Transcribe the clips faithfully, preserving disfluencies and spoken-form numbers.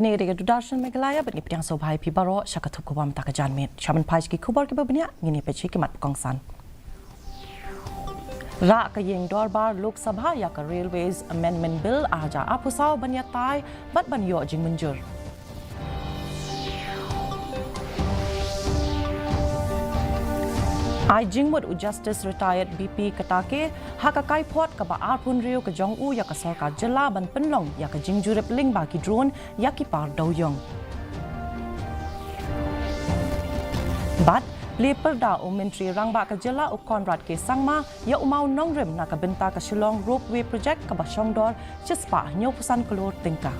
Kane ka dei ka Doordarshan Meghalaya, bad ngi pdiang sngewbha ïa phi baroh sha ka thup khubor mynta ka janmiet. Sha ban phai sha ki khubor kiba bniah, ngin ïa peit sha ki mat ba kongsan. Rah ka ïing dorbar Lok Sabha ïa ka Railways Amendment Bill ar hajar arphew saw ban ïatai bad ban ïoh jingmynjur. Ai jingmut u Justice Retired B P Katake ha ka kaiphod kaba arphew hynriew ka jong u ïa ka sorkar jylla ban pynlong ïa ka jingjurip lyngba ki drone ïa ki par dewïong. Bad plie pyrda u Myntri Rangbah ka jylla u Conrad K Sangma ïa u mawnongrim na ka bynta ka Shillong Ropeway Project kaba shongdor shispah hynñiewphew san klur tyngka.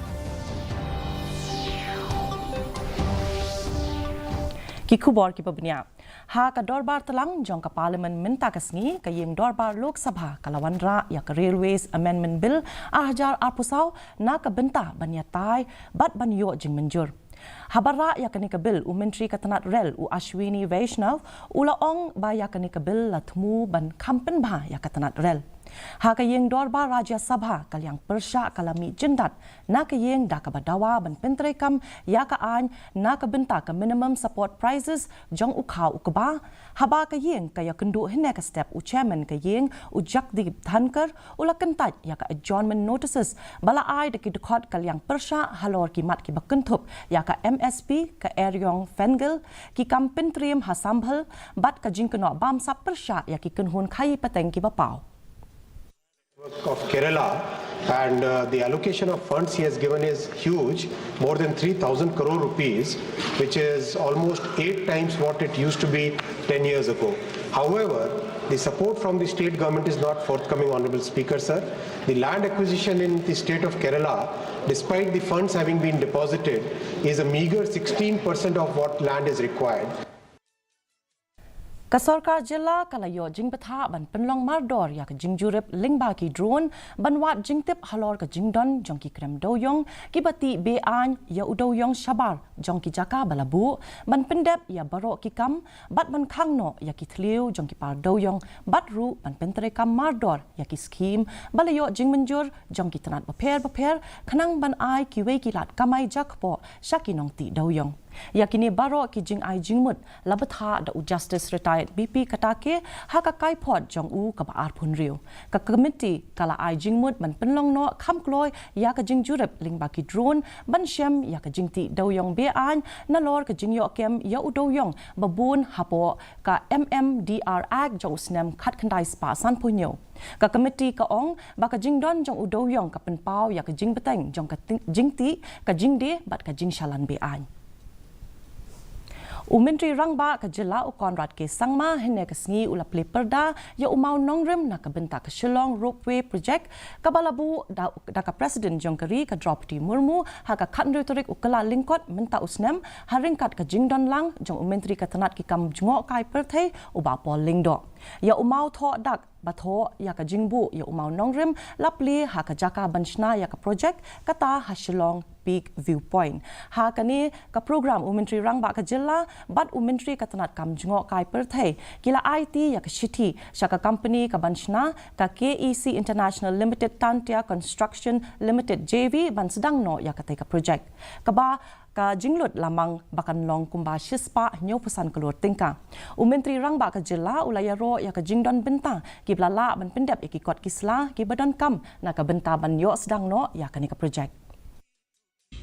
Ki khubor kiba bniah. Ha ka dorbar tlang jong ka Parliament mynta ka sngi, ka ïing dorbar Lok Sabha ka la wanrah ïa ka Railways Amendment Bill ar hajar arphew saw na ka bynta ban ïatai bad ban ïoh jingmynjur. Haba rah ïa kane ka bill, u Myntri ka tnat rel u Ashwini Vaishnaw u la ong ba ïa kane ka bill la thmu ban kham pynbha ïa ka tnat rel. Ha ka ïing dorbar Rajya Sabha, ka liang pyrshah ka la mih jyndat na ka ïing da kaba dawa ban pyntreikam ïa ka aiñ na ka bynta ka minimum support prices jong u khaw u kba. Haba ka ïing ka ïakynduh hynne ka step, u chairman ka ïing u Jagdeep Dhankhar u la kyntait ïa ka adjournment notices ba la ai da ki dkhot ka liang pyrshah halor ki mat kiba kynthup ïa ka M S P, ka eriong fengal, ki kam pyntriem ha Sambhal bad ka jingkynnoh bamsap pyrshah ïa ki kynhun khaïi pateng kiba paw. Of Kerala, and uh, the allocation of funds he has given is huge, more than three thousand crore rupees, which is almost eight times what it used to be ten years ago. However, the support from the state government is not forthcoming, Honorable Speaker, sir. The land acquisition in the state of Kerala, despite the funds having been deposited, is a meager sixteen percent of what land is required. Ka sorkar jylla ka la ïoh jingbthah ban pynlong mardor ïa ka jingjurip lyngba ki drone ban wad jingtip halor ka jingdon jong ki krem dewïong kiba tih be-aiñ ïa u dewïong shabar jong ki jaka ba la buh, ban pyndep ïa baroh ki kam bad ban khang noh ïa ki thliew jong ki par dewïong bad ruh ban pyntreikam mardor ïa ki skhim ba la ïoh jingmynjur jong ki tnat bapher bapher khnang ban ai kiwei ki lad kamai jakpoh sha ki nongtih dewïong. Ïa kine baroh ki jingai jingmut la bthah da u Justice Retired B P Katake ha ka kaiphod jong u kaba arphew hynriew. Ka komiti ka la ai jingmut ban pynlong noh kham kloi ïa ka jingjurip lyngba ki drone ban shem ïa ka jingtih dewïong be-aiñ nalor ka jingïoh kem ïa u dewïong ba bun hapoh ka M M D R Act jong u snem khatkhyndai spah sanphew hynñiew. Ka komiti ka ong ba ka jingdon jong u dewïong ka pynpaw ïa ka jingbteng jong ka ti-, jingtih, ka jingdie bad ka jingshalan be-aiñ. U Myntri Rangbah ka jylla u Conrad K Sangma hynne ka sngi u la plie pyrda ïa u mawnongrim na ka bynta ka Shillong Ropeway Project kaba la buh da, da ka President jong ka ri ka Droupadi Murmu ha ka khathynriew tarik u Kyllalyngkot mynta u snem ha ryngkat ka jingdon lang jong u Myntri ka tnat ki kam jngohkai pyrthei u Bah Paul Lyngdoh. Ïa u maw thoh dak ba thoh ïa ka jingbuh ïa u mawnongrim la plie ha ka jaka ban shna ïa ka project kata ha Shillong Peak Viewpoint. Ha kane ka program u Myntri Rangbah ka jylla bad u Myntri ka tnat kam jngohkai pyrthei ki la aiti ïa ka shithi sha ka company ka ban shna ka K E C International Limited Tantia Construction Limited J V ban sdang noh ïa katei ka project. Kaba ka jinglut la mang ba kan long kumba shispah hynñiewphew san klur tyngka. U Myntri Rangbah ka jylla u la ïaroh ïa ka jingdon bynta kiba la lah ban pyndep ïa ki kot ki sla kiba donkam na ka bynta ban ïoh sdang noh ïa kane ka project.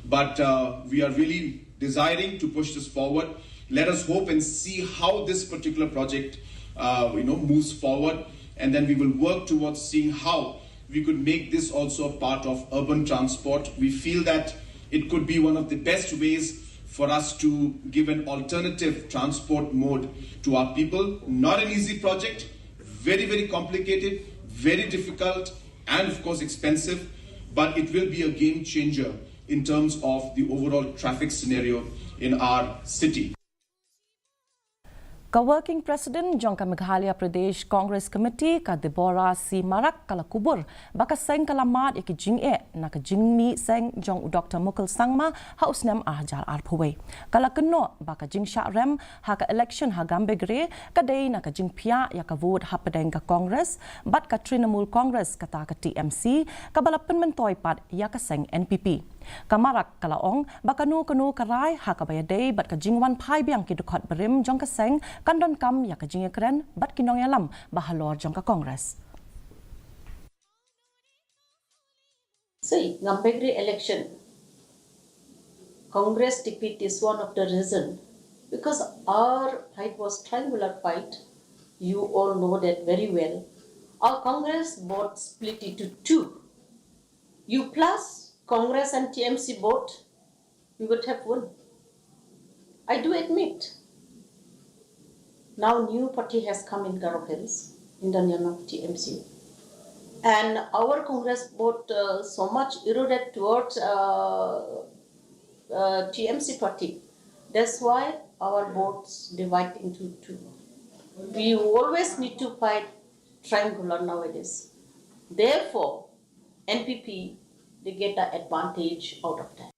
But uh, we are really desiring to push this forward. Let us hope and see how this particular project, uh, you know, moves forward, and then we will work towards seeing how we could make this also a part of urban transport. We feel that it could be one of the best ways for us to give an alternative transport mode to our people. Not an easy project, very, very complicated, very difficult, and of course expensive, but it will be a game changer in terms of the overall traffic scenario in our city. Ka Working President jong ka Meghalaya Pradesh Congress Committee, ka Deborah C Marak, ka la kubur ba ka seng ka la mad ïa ki jingeh na ka jingmih seng jong u Doctor Mukul Sangma ha u snem ar hajar arphew wei. Ka la kynnoh ba ka jingshah rem ha ka election ha Gambegre ka dei na ka jingphiah ïa ka vote hapdeng ka Congress bad ka Trinamool Congress kata ka T M C kaba la pynmyntoi pat ïa ka seng N P P. Ka Marak ka la ong ba kano kano ka rai ha kaba ïadei bad ka jingwan phai biang ki dkhot barim jong ka seng kan donkam ïa ka jingïakren bad ki nongïalam ba halor jong ka Congress. See, ngam pegri election. Congress defeat is one of the reason because our fight was triangular fight. You all know that very well. Our Congress vote split into two. You plus Congress and T M C vote, we would have won. I do admit. Now new party has come in Garo Hills in the name of T M C. And our Congress vote uh, so much eroded towards uh, uh, T M C party. That's why our votes divide into two. We always need to fight triangular nowadays. Therefore, N P P, they get the advantage out of that.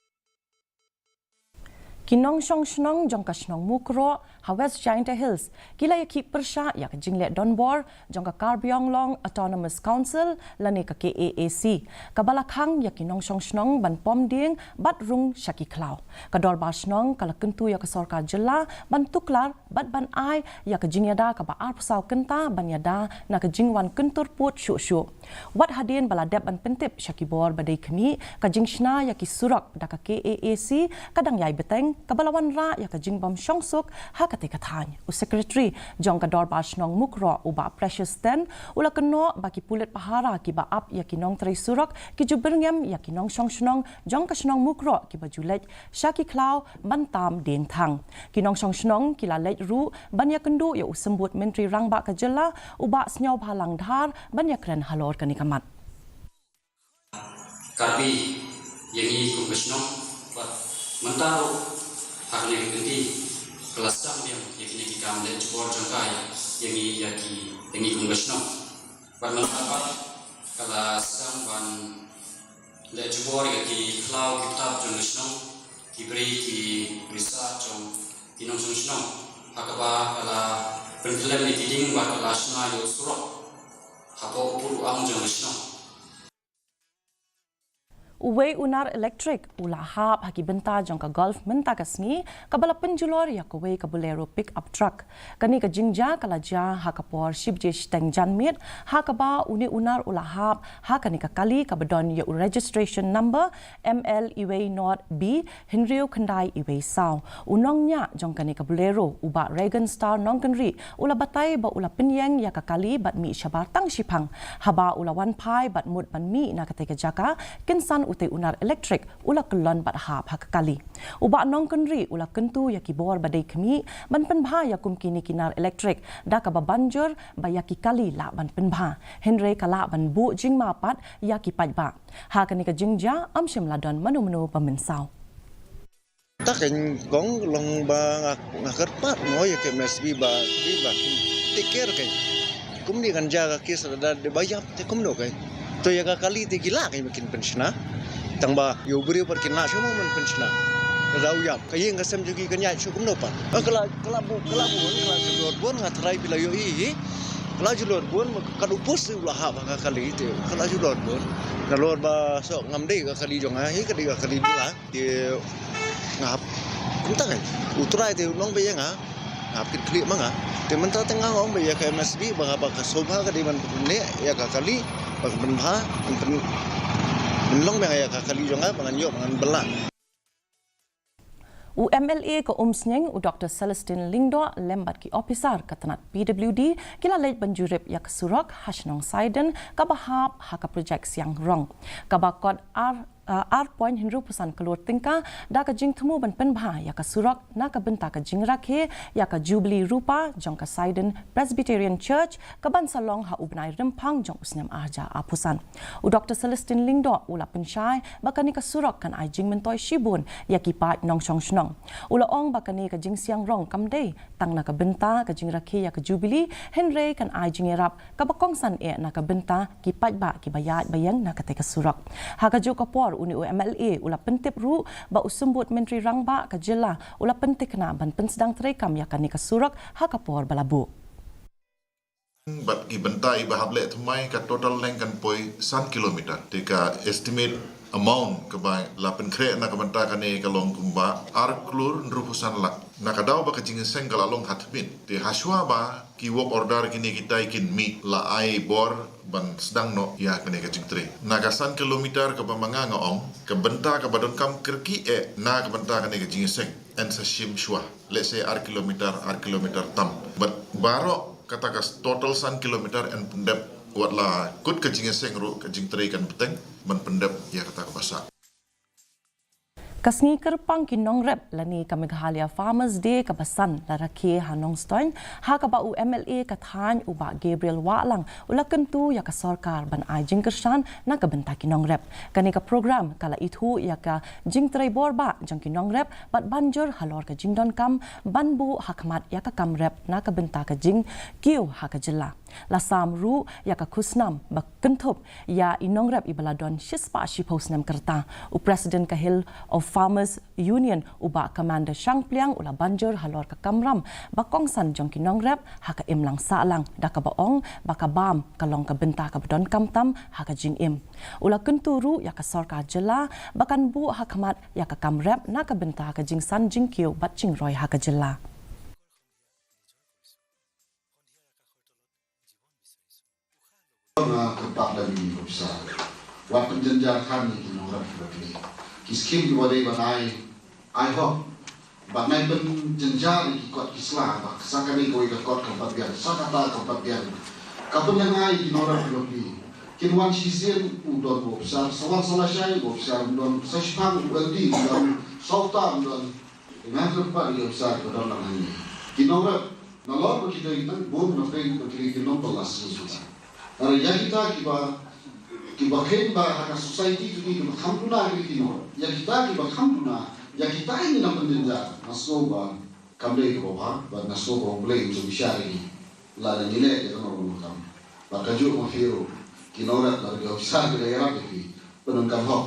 Ki nongshong shnong jong ka shnong Mukroh ha West Jaintia Hills ki la ïakhih pyrshah ïa ka jingleh donbor jong ka Karbi Anglong Autonomous Council lane ka K A A C, kaba la khang ïa ki nongshong shnong ban pom dieng bad rung sha ki khlaw. Ka dorbar shnong ka la kyntu ïa ka sorkar jylla ban tuklar bad ban ai ïa ka jingïada kaba arphew saw kynta ban ïada na ka jingwan kyntur pud shuh shuh. Wat hadien ba la dep ban pyntip sha ki bor ba dei khmih ka jingshna ïa ki surok da ka K A A C ka dang ïai bteng, kaba la wanrah ïa ka jingbym shongsuk ha katei ka thaiñ. U Secretary jong ka dorbar shnong Mukroh, u Bah Precious Ten, u la kynnoh ba ki pulit pahara kiba ap ïa ki nongtrei surok ki ju byrngem ïa ki nongshong shnong jong ka shnong Mukroh kiba ju leit sha ki khlaw ban tam dieng thang. Ki nongshong shnong ki la leit ruh ban ïakynduh ïa u Symbud Myntri Rangbah ka jylla, u Bah Sniawbhalang Dhar, ban ïakren halor kane ka mat. Karbi ïa ngi kum ka shnong, bad mynta ruh ha kane ka kynti ka la sdang biang ïa kine ki kam leh jubor jong ka ïa ngi, ïa ki, ïa ngi kum ka shnong. Bad mynta pat ka la sdang ban leh jubor ïa ki khlaw ki ktap jong ka shnong, ki briew ki riewstad jong ki nongshong shnong, ha kaba ka la pynkhlem ïa ki dieng bad ka la shna ïa u surok hapoh u pud u am jong ka shnong. Uwei u nar elektrik u la hap ha ki bynta jong ka golf mynta ka sngi, kaba la pynjulor ïa kawei ka Bolero pickup truck. Kane ka jingjia ka la jia ha ka por shi baje shiteng janmiet, ha kaba une u nar u la hap ha kane ka kali kaba don ïa u registration number M L uwei nought B hynriew khyndai uwei saw. U nongñiah jong kane ka Bolero, u Bah Reagan Star Nongkynrih, u la batai ba u la pynïeng ïa ka kali bad mih shabar tang shiphang. Haba u la wan phai bad mut ban mih na katei ka jaka, kynsan utei u nar elektrik u la kyllon bad hap ha ka kali. U Bah Nongkynrih u la kyntu ïa ki bor ba dei khmih ban pynbha ïa kum kine ki nar elektrik, da kaba ban jur ba ïa ki kali lah ban pynbha. Hynrei ka lah ban buh jingma pat ïa ki paidbah. Ha kane ka jingjia ym shym la don mano mano ba mynsaw. Ta ka kong long ba nga, nga kyrpad mo ïa ka M S B ba, ba kin take care ka. Kumne kan jia ka case da, da ba ïap te kumno ka. To ïa ka kali te ki lah ka ba kin pynshna. Tang ba ïa u briew pat kin lah shuh mo ban pynshna. Ka da u ïap ka ïing ka sem jong ki kan ïaid shuh kumno pat. Ka la, ka la bun, ka la bun, ka la julor bun, nga tharai phi la ïohi hi. Ka la julor bun, ka da u post u la hap ka kali te, ka la julor bun. Nalor ba soh ngam dei ka kali jong nga hi, ka dei ka kali jong nga. Te nga hap kumta ka. U Trai te u long ba ïa nga. Nga hap kit khlieh ma nga. Te mynta te nga ong ba ïa ka M S B ba, ba ka sngewbha ka dei ban pynneh ïa ka kali, ba ka pynbha, pyn, pyn, pynlong ba ïa ka kali jong nga ba ngan ïoh ba ngan bylla. U M L A ka Umsning, u Doktor Celestine Lyngdoh, lem bad ki ophisar ka tnat P W D ki la leit ban jurip ïa ka surok ha shnong Saiden kaba hap ha ka projek siang rong, kaba kot ar, uh, ar point hynriew phew san klur tyngka, da ka jingthmu ban pynbha ïa ka surok na ka bynta ka jingrakhe ïa ka Jubili Rupa jong ka Saiden Presbyterian Church, kaban sa long ha u bnai Rymphang jong u snem ar hajar arphew san. U Doktor Celestine Lyngdoh u la pynshai ba kane ka surok kan ai jingmyntoi shibun ïa ki paid nongshong shnong. U la ong ba kane ka jingsiang rong kam dei tang na ka bynta ka jingrakhe ïa ka Jubili, hynrei kan ai jingïarap kaba kongsan eh na ka bynta ki paidbah kiba ïaid ba ïeng na katei ka surok. Ha kajuh ka por une u M L A u la pyntip ruh ba u Symbud Myntri Rangbah ka jylla u la pyntikna ban pynsdang treikam ïa kane ka surok ha ka por ba la buh. Bad ki bynta iba hap leh thymmai ka total length kan poi san kilometer. Te ka estimate Amount kaba la pynkhreh na ka bynta kane ka long kumba ar klur hynriewphew san lak. Na ka daw ba ka jingïaseng ka la long ha tbit. Te hashwa ba ki work order kine kitai kin mih, la ai bor ban sdang noh ïa kane ka jingtrei. Na ka san kilometer kaba ma nga nga ong, ka bynta kaba donkam kyrkieh na ka bynta kane ka jingïaseng, yn sa shim shuwa. Let's say ar kilometer, ar kilometer tam. Bad baroh kata ka total san kilometer yn pyndep, wat la kut ka jingïaseng ruh, ka jingtrei kan bteng ban pyndep ïa kata kaba sah. Ka sngi kyrpang ki nongrep lane ka Meghalaya Farmers Day kaba san la rakhe ha Nongstoiñ, ha kaba u M L A ka thaiñ u Bah Gabriel Wahlang u la kyntu ïa ka sorkar ban ai jingkyrshan na ka bynta ki nongrep. Kane ka program ka la ithuh ïa ka jingtrei bor bah jong ki nongrep bad ban jur halor ka jingdonkam ban buh ha khmat ïa ka kam rep na ka bynta ka jingkiew ha ka jylla. La sam ruh ïa ka khusnam ba kynthup ïa i nongrep iba la don shispah shiphew snem ka rta. U President ka Hill of Farmers Union u Bah Commander Shangpliang u la ban jur halor ka kamram ba kongsan jong ki nongrep ha ka imlang sahlang, da kaba ong ba ka bam ka long ka bynta kaba donkam tam ha ka jingim. U la kyntu ruh ïa ka sorkar jylla ba kan buh ha khmat ïa ka kam rep na ka bynta ka jingsan jingkiew bad jingroi ha ka jylla. Nga kyrpad lem ïa ki officer. Wat pynjynjar khan ïa ki nongrep kiba kli. Ki skim kiba dei ban ai, ai hok. Bad nai pynjynjar ïa ki kot ki sla, ba sa kane kawei ka kot kam pat biang, sa kata kam pat biang. Ka pynlyngngai ïa ki nongrep kiba kli. Kin wan shisien u don u officer, sa wan sa lashai u officer, u don sa shiphang u L D, u don sa uta, u don Nga kyrpad ïa ki officer kiba don lang hangne. Ki nongrep, nalor ba ki dei tang bun na pdeng ba ki dei ki nongpynlast news kita. Hynrei ïa kita kiba, kiba kheiñ ba ha ka society jong ngi kiba kham duna ki dei ki nongrep. Ïa kita kiba kham duna, ïa kita ngi nang pynjynjar. Nga sngew ba kam dei kaba bha, bad nga sngew ba U Blei un sa bishar ïa ngi. Lada ngi leh ïa kano kano kam. Bad kajuh ma phi ruh, ki nongrep bad ki officer ki la ïarap ïa phi. Pyndonkam hok.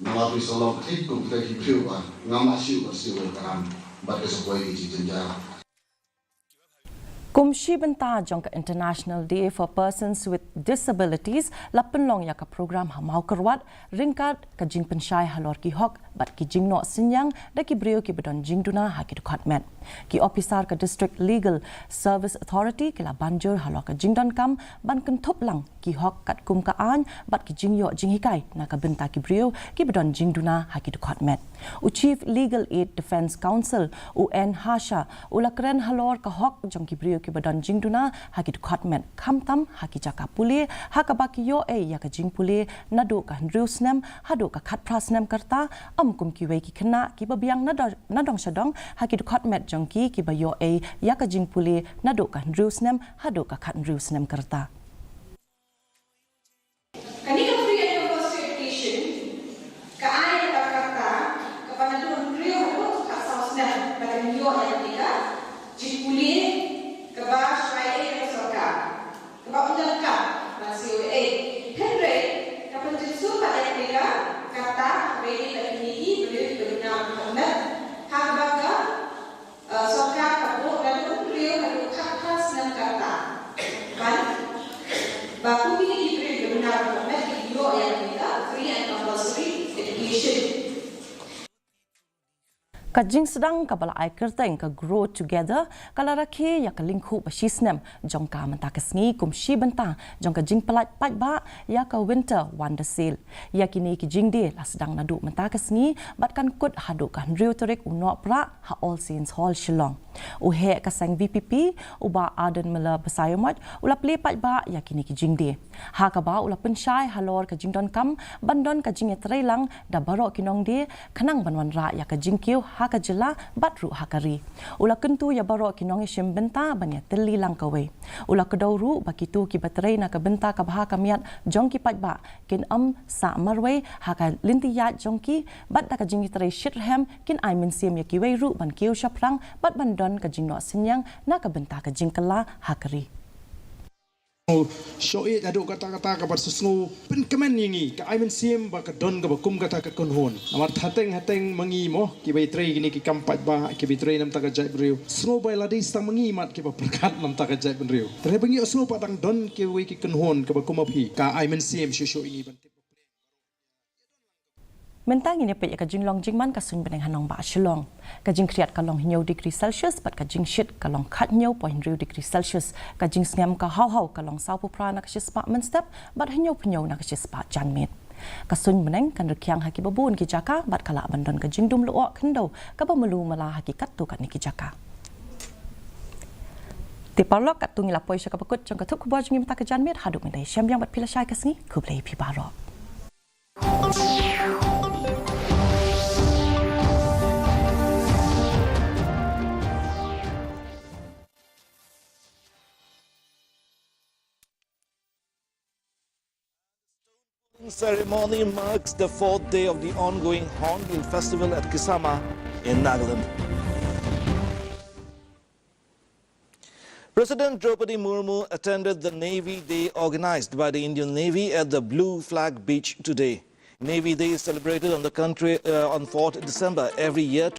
Namar phi sa long thik kum kita ki briew ba ngam lah shuh ban siew ïa ka ram bad ka sa poi ki jingjynjar. Kum shi bynta jong ka International Day for Persons with Disabilities, la pynlong ïa ka program ha Mawkyrwat ryngkat ka jingpynshai halor ki hok bad ki jingnoh synñiang da ki briew kiba don jingduna ha ki dkhot met. Ki ophisar ka District Legal Service Authority ki la ban jur halor ka jingdonkam ban kynthup lang ki hok katkum ka aiñ bad ki jingïoh jinghikai na ka bynta ki briew kiba don jingduna ha ki dkhot met. U Chief Legal Aid Defence Counsel u N Harsha u la kren halor ka hok jong ki briew kiba don jingduna ha ki dkhot met, khamtam ha ki jaka pule, ha kaba ki ïoh ei ïa ka jingpule naduh ka hynriew snem haduh ka khatphra snem ka rta, ym kum kiwei ki khynnah kiba biang na do-, na dong sha dong ha ki dkhot met jong ki kiba ïoh ei ïa ka jingpule naduh ka hynriew snem haduh ka khathynriew snem ka rta. Kane ka free and compulsory education ka ai ïa ka rta kaba naduh hynriew haduh khatsaw snem ba kin ïoh ïa kane ka jingpule kaba shai ei na ka sorkar. Kaba ym donkam ban siew ei. Hynrei ka pynjynjar pat ïa kane ka rta haba ïadei bad kine ki briew kiba duna dkhot met, ha kaba ka, eh, sorkar ka buh naduh hynriew haduh khatphra snem ka rta. Ban ba kum kine ki briew kiba duna dkhot met kin ïoh ïa kane ka free and compulsory education. Ka jingsdang kaba la ai kyrteng ka Grow Together ka la rakhe ïa ka lyngkhuh ba shi snem jong ka mynta ka sngi kum shi bynta jong ka jingpyllait paidbah ïa ka Winter Wonder Sale. Ïa kine ki jingdie la sdang naduh mynta ka sngi bad kan kut haduh ka hynriew tarik u Nohprah ha All Saints Hall Shillong. U heh ka seng V P P u Bah Ardent Miller Basaiawmoit u la plie paidbah ïa kine ki jingdie, ha kaba u la pynshai halor ka jingdonkam ban don ka jingïatreilang da baroh ki nongdie khnang ban wanrah ïa ka jingkiew ha ka jylla bad ruh ha ka ri. U la kyntu ïa baroh ki nongïashim bynta ban ïatylli lang kawei. U la kdew ruh ba kito kiba trei na ka bynta ka bha ka miat jong ki paidbah kin ym sah marwei ha ka lynti ïaid jong ki bad da ka jingïatrei shitrhem kin ai mynsiem ïa kiwei ruh ban kiew shaphrang bad ban don ka jingnoh synñiang na ka bynta ka jingkylla ha ka ri. Shu ïeit haduh katta katta kaba sngewsynei pynkmen ïa ngi, ka ai mynsiem ba ka don kaba kum kata ka kynhun. Namar hateng hateng ma ngi mo, kiba ïatrei kine ki kam paidbah, kiba ïatrei na bynta ka jaitbynriew, sngewbha lada sdang ma ngi mat kiba pyrkhat na bynta ka jaitbynriew. Te haba ngi ïohsngew pat dang don kiwei ki kynhun kaba kum ma phi, ka ai mynsiem shuh shuh ïa ngi ban tip. Mynta ngin ïa peit ïa ka jinglong jingman ka suiñ bneng ha nongbah Shillong. Ka jingkhriat ka long hynñiew degree Celsius bad ka jingshit ka long khathynñiew point hynriew degree Celsius. Ka jingsngem ka haw haw ka long sawphew phra na ka shispah mynstep bad hynñiewphew hynñiew na ka shispah janmiet. Ka suiñ bneng kan rkhiang ha kiba bun ki jaka bad ka lah ban don ka jingdum lyoh khyndew kaba malu mala ha ki katto katne ki jaka. Te paralok, katto ngi la poi sha kaba kut jong ka thup khubor jong ngi mynta ka janmiet. Haduh mynta, shem biang bad phi lashai ka sngi. Khublei phi baroh. Ceremony marks the fourth day of the ongoing Hornbill Festival at Kisama in Nagaland. President Draupadi Murmu attended the Navy Day organized by the Indian Navy at the Blue Flag Beach today. Navy Day is celebrated on the country, uh, on fourth December every year